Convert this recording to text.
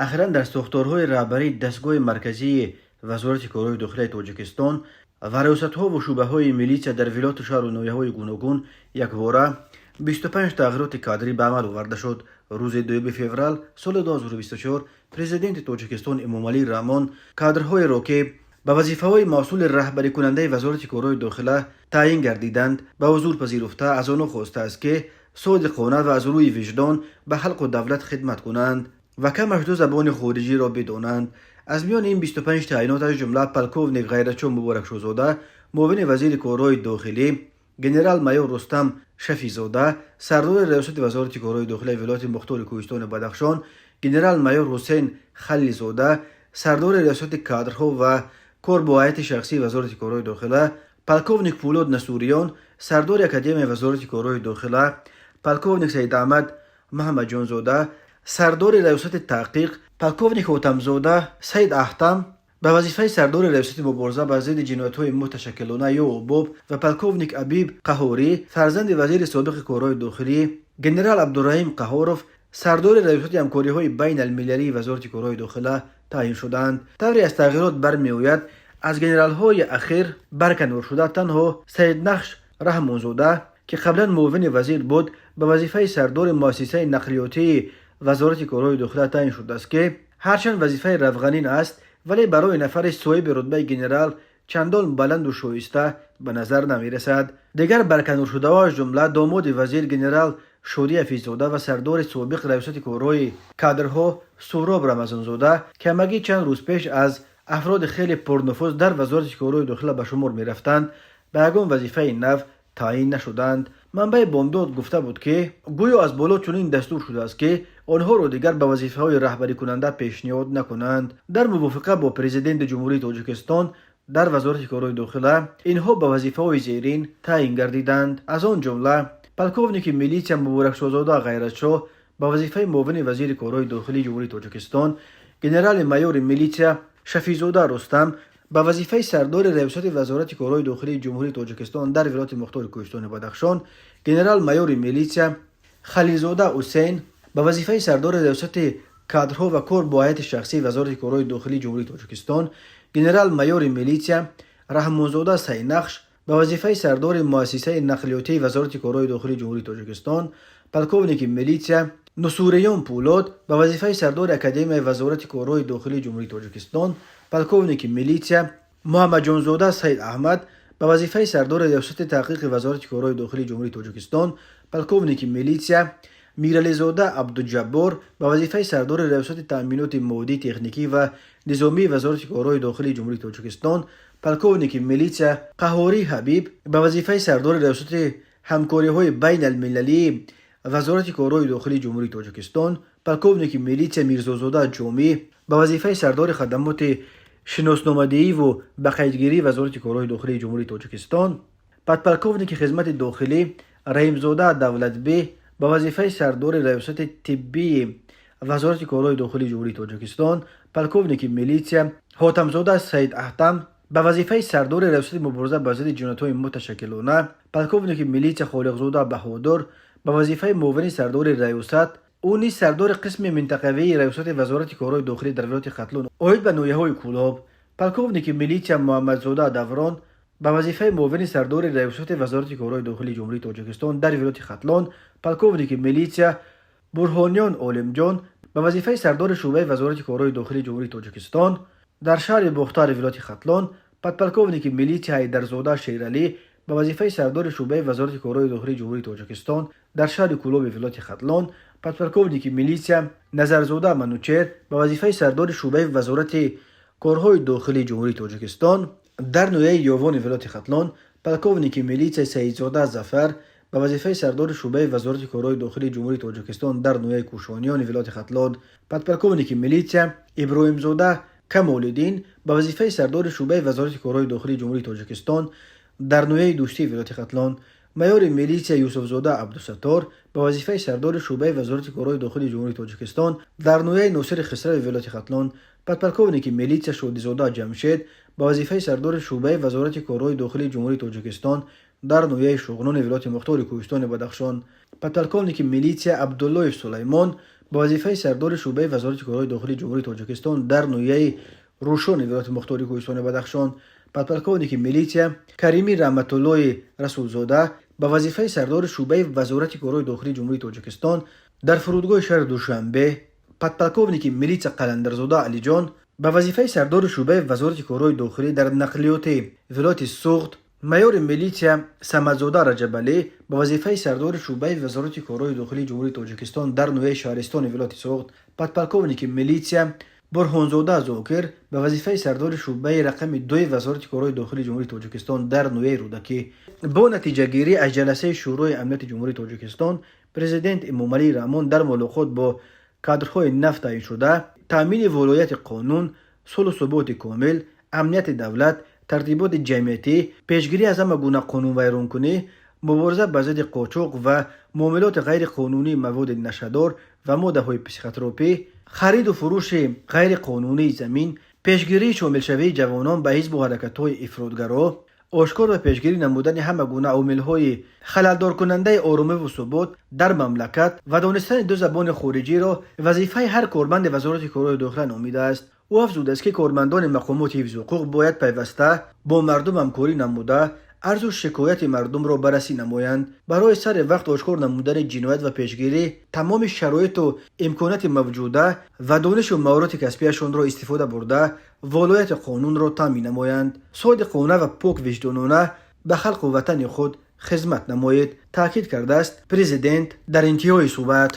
Ахиран дар сохторҳои раҳбарии дастгоҳи марказии Вазорати корҳои дохилаи Тоҷикистон ва раёсатҳову шӯъбаҳои милитсия дар вилояту шаҳру ноҳияҳои гуногун якбора 25 тағйироти кадрӣ ба амал оварда шуд. Рӯзи 2 феврал соли 2024 Президенти Тоҷикистон Эмомалӣ Раҳмон кадрҳоеро, ки ба вазифаҳои масъули раҳбарикунандаи Вазорати корҳои дохила таъин гардиданд, ба ҳузур пазируфта, аз онҳо хостааст, ки содиқона ва аз рӯи виҷдон ба халқу давлат хидмат кунанд ва камаш ду забони хориҷиро бидонанд. Аз миёни ин 25 таъинот, аз ҷумла полковник Ғайратшо Муборакшозода, муовини вазири корҳои дохилӣ, генерал-майор Рустам Шафизода, сардори раёсати Вазорати корҳои дохилаи вилояти мухтори Кӯҳистони Бадахшон, генерал-майор Ҳусейн Халилзода, сардори раёсати кадрҳо ва кор бо ҳайати шахсии Вазорати корҳои дохила, полковник Пӯлод Насуриён, сардори Академияи Вазорати корҳои дохила, полковник Саидаҳмад Маҳамадҷонзода, сардори раёсати таҳқиқ, полковник Ҳотамзода Саид Аҳтам ба вазифаи сардори раёсати мубориза бар зидди ҷиноятҳои муташаккилона ё ОБОП ва полковник Абиб Қаҳорӣ, фарзанди вазири собиқи корҳои дохилӣ генерал Абдураҳим Қаҳоров, сардори раёсати ҳамкориҳои байналмилалии Вазорати корҳои дохила таъин шуданд. Тавре аз тағйирот бармеояд, аз генералҳои ахир барканоршуда танҳо Саиднақш Раҳмонзода, ки қаблан муовини вазир буд, ба вазифаи сардори муассисаи нақлиётии Вазорати корҳои дохила таъин шудааст, ки ҳарчанд вазифаи равғанин аст, вале барои нафари соҳиби рутбаи генерал чандон баланду шоиста ба назар намерасад. Дигар барканоршудаҳо, аз ҷумла домоди вазир генерал Шодӣ Ҳафиззода ва сардори собиқ раёсати корҳои кадрҳо Суҳроб Рамазонзода, ки ҳамагӣ чанд рӯз пеш аз афроди хеле пурнуфуз дар Вазорати корҳои дохила ба шумор мерафтанд, ба ягон вазифаи нав таъин нашуданд. Манбаи Бомдод гуфта буд, ки гӯё аз боло чунин дастур шудааст, ки онҳоро дигар ба вазифаҳои раҳбарикунанда пешниҳод накунанд. Дар мувофиқа бо Президенти Ҷумҳурии Тоҷикистон дар Вазорати корҳои дохила инҳо ба вазифаҳои зерин таъин гардиданд. Аз он ҷумла полковники милитсия Муборакшозода Ғайратшоҳ ба вазифаи муовини вазири корҳои дохилии Ҷумҳурии Тоҷикистон, генерали майори милитсия Шафизода Рустам ба вазифаи сардори раёсати Вазорати корҳои дохилии Ҷумҳурии Тоҷикистон дар вилояти мухтори Кӯҳистони Бадахшон, генерал-майори милитсия Халилзода Ҳусейн ба вазифаи сардори раёсати кадрҳо ва кор бо ҳайати шахсии Вазорати корҳои дохилии Ҷумҳурии Тоҷикистон, генерал-майори милитсия Раҳмонзода Сайнақш ба вазифаи сардори муассисаи нақлиётии Вазорати корҳои дохилии Ҷумҳурии Тоҷикистон, полковники милитсия Нусуриён Пӯлод ба вазифаи сардори Академияи Вазорати корҳои дохилии Ҷумҳурии Тоҷикистон, полковники милитсия Муҳаммадҷонзода Саид Аҳмад ба вазифаи сардори раёсати таҳқиқи Вазорати корҳои дохилии Ҷумҳурии Тоҷикистон, полковники милитсия Мирализода Абдуҷаббор ба вазифаи сардори раёсати таъминоти моддӣ, техникӣ ва низомии Вазорати корҳои дохилии Ҷумҳурии Тоҷикистон, полковники милитсия Қаҳорӣ Ҳабиб ба вазифаи сардори раёсати ҳамкориҳои байналмилалии Вазорати корҳои дохилии Ҷумҳурии Тоҷикистон, полковники милитсия Мирзозода Ҷомӣ ба вазифаи сардори хадамоти шиносномадиҳиву ба қайдгирии Вазорати корҳои дохилии Ҷумҳурии Тоҷикистон, подполковники хизмати дохилӣ Раҳимзода Давлатбӣ ба вазифаи сардори раёсати тиббии Вазорати корҳои дохилии Ҷумҳурии Тоҷикистон, полковники милитсия Ҳотамзода Саид Аҳтам ба вазифаи сардори раёсати мубориза бар зидди ҷиноятҳои муташаккилона, полковники милитсия Холиқзода Баҳодур ба вазифаи муовини сардори раёсат, ӯ низ сардори қисми минтақавии раёсати Вазорати корҳои дохилӣ дар вилояти Хатлон оид ба ноҳияҳои Кӯлоб, полковники милитсия Муҳаммадзода Даврон ба вазифаи муовини сардори раёсати Вазорати корҳои дохилии Ҷумҳурии Тоҷикистон дар вилояти Хатлон, полковники милитсия Бурҳониён Олимҷон ба вазифаи сардори шӯъбаи Вазорати корҳои дохилии Ҷумҳурии Тоҷикистон дар шаҳри Бохтари вилояти Хатлон, подполковники милитсия Ҳайдарзода Шералӣ ба вазифаи сардори шӯъбаи Вазорати корҳои дохилии Ҷумҳурии Тоҷикистон дар шаҳри Кӯлоби вилояти Хатлон, подполковники милитсия Назарзода Манучер ба вазифаи сардори шӯъбаи Вазорати корҳои дохилии Ҷумҳурии Тоҷикистон дар ноҳияи Ёвони вилояти Хатлон, полковники милитсия Саидзода Зафар ба вазифаи сардори шӯъбаи Вазорати корҳои дохилии Ҷумҳурии Тоҷикистон дар ноҳияи Кӯшониёни вилояти Хатлон, подполковники милитсия Иброҳимзода Камолиддин ба вазифаи сардори шӯъбаи Вазорати корҳои дохилии Ҷумҳурии Тоҷикистон дар ноҳияи Дӯстии вилояти Хатлон, майори милитсия Юсуфзода Абдусаттор ба вазифаи сардори шӯъбаи Вазорати корҳои дохилии Ҷумҳурии Тоҷикистон дар ноҳияи Носири Хисрави вилояти Хатлон, подполковники милитсия Шодизода Ҷамшед ба вазифаи сардори шӯъбаи Вазорати корҳои дохилии Ҷумҳурии Тоҷикистон дар ноҳияи Шуғнони вилояти мухтори Кӯҳистони Бадахшон, подполковники милитсия Абдуллоев Сулаймон ба вазифаи сардори шӯъбаи Вазорати корҳои дохилии Ҷумҳурии Тоҷикистон дар ноҳияи Рӯшони вилояти мухтори Кӯҳистони Бадахшон, подполковники милитсия Карими Раҳматуллои Расулзода ба вазифаи сардори шӯъбаи Вазорати корҳои дохилии Ҷумҳурии Тоҷикистон дар фурудгоҳи шаҳри Душанбе, подполковники милитсия Қаландарзода Алиҷон ба вазифаи сардори шӯъбаи Вазорати корҳои дохилӣ дар нақлиёти вилояти Суғд, майори милитсия Самадзода Раҷабалӣ ба вазифаи сардори шӯъбаи Вазорати корҳои дохилии Ҷумҳурии Тоҷикистон дар ноҳияи Шаҳристони вилояти Суғд, подполковники милитсия Бурҳонзода Зокир ба вазифаи сардори шӯъбаи рақами дуи Вазорати корҳои дохилии Ҷумҳурии Тоҷикистон дар ноҳияи Рӯдакӣ. Бо натиҷагирӣ аз ҷаласаи Шӯрои амнияти Ҷумҳурии Тоҷикистон, Президент Эмомалӣ Раҳмон дар мулоқот бо кадрҳои нав таъиншуда таъмини волояти қонун, сулҳу суботи комил, амнияти давлат, тартиботи ҷамъиятӣ, пешгирӣ аз ҳама гуна қонунвайронкунӣ, мубориза бар зидди қочоқ ва муомилоти ғайриқонунии маводи нашъадор ва моддаҳои психотропӣ, хариду фурӯши ғайриқонунии замин, пешгирии шомилшавии ҷавонон ба ҳизбу ҳаракатҳои ифротгаро, ошкор ва пешгирӣ намудани ҳама гуна омилҳои халалдоркунандаи оромиву субот дар мамлакат ва донистани ду забони хориҷиро вазифаи ҳар корманди Вазорати корҳои дохила номидааст. Ӯ афзудааст, ки кормандони мақомоти ҳифзи ҳуқуқ бояд пайваста бо мардум ҳамкорӣ намуда, арзу шикояти мардумро баррасӣ намоянд. Барои сари вақт ошкор намудани ҷиноят ва пешгирӣ тамоми шароиту имконияти мавҷуда ва донишу маҳорати касбияшонро истифода бурда, волояти қонунро таъмин намоянд. Содиқона ва поквиҷдонона ба халқу ватани худ хизмат намоед, таъкид кардааст президент дар интиҳои суҳбат.